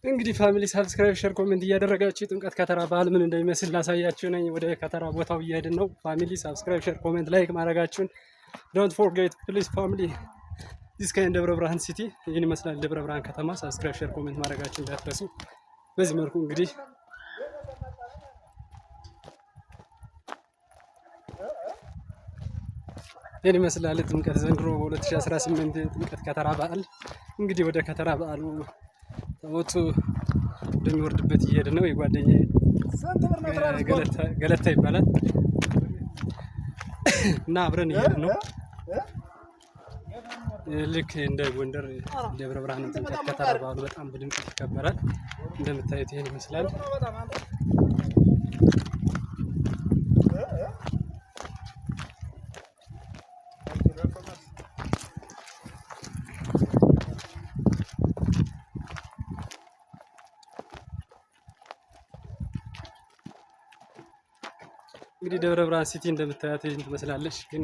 እንግዲህ family subscribe፣ share፣ comment እያደረጋችሁ የጥምቀት ከተራ በዓል ምን እንደሚመስል ላሳያችሁ ነኝ። ወደ ከተራ ቦታው እየሄድን ነው። Family subscribe፣ share፣ comment፣ like ማድረጋችሁን don't forget please family። This kind ደብረ ብርሃን city ይህን ይመስላል። ደብረ ብርሃን ከተማ። Subscribe፣ share፣ comment ማድረጋችሁን እንዳትረሱ። በዚህ መልኩ እንግዲህ ይህን ይመስላል ጥምቀት ዘንድሮ በ2018 ጥምቀት ከተራ በዓል። እንግዲህ ወደ ከተራ በዓሉ ታቦቱ ወደሚወርድበት እየሄድን ነው። የጓደኛዬ ገለታ ይባላል እና አብረን እየሄድን ነው። ልክ እንደ ጎንደር ደብረ ብርሃን ጥምቀት ከተራ በዓሉ በጣም በድምቀት ይከበራል። እንደምታዩት ይህን ይመስላል። እንግዲህ ደብረ ብርሃን city እንደምታያት ይህን ትመስላለች። ግን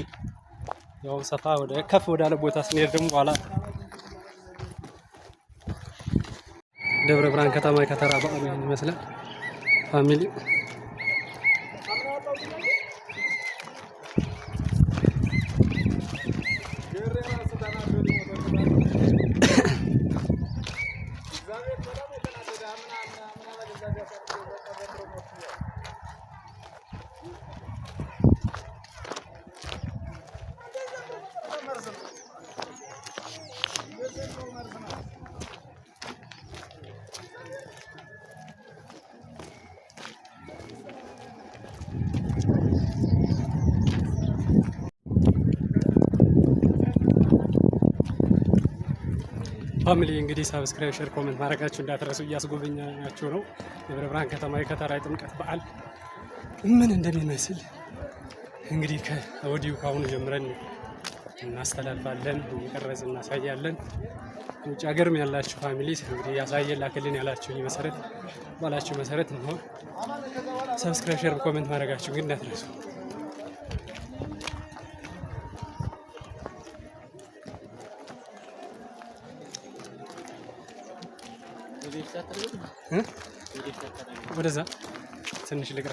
ያው ሰፋ ወደ ከፍ ወዳለ ቦታ ስንሄድ ደግሞ በኋላ ደብረ ብርሃን ከተማ የከተራ በዓሉ ይህን ይመስላል family። Family እንግዲህ subscribe፣ share፣ comment ማድረጋችሁ እንዳትረሱ። እያስጎበኛችሁ ነው ደብረ ብርሃን ከተማ የከተራ የጥምቀት በዓል ምን እንደሚመስል እንግዲህ ከወዲሁ ከአሁኑ ጀምረን እናስተላልፋለን፣ እየቀረጽን እናሳያለን። ውጭ ሀገርም ያላችሁ family እንግዲህ ያሳየን ላክልን ያላችሁኝ መሰረት ባላችሁ መሰረት ነው። Subscribe፣ share፣ comment ማድረጋችሁ ግን እንዳትረሱ። ወደዛ ትንሽ ልቅራ።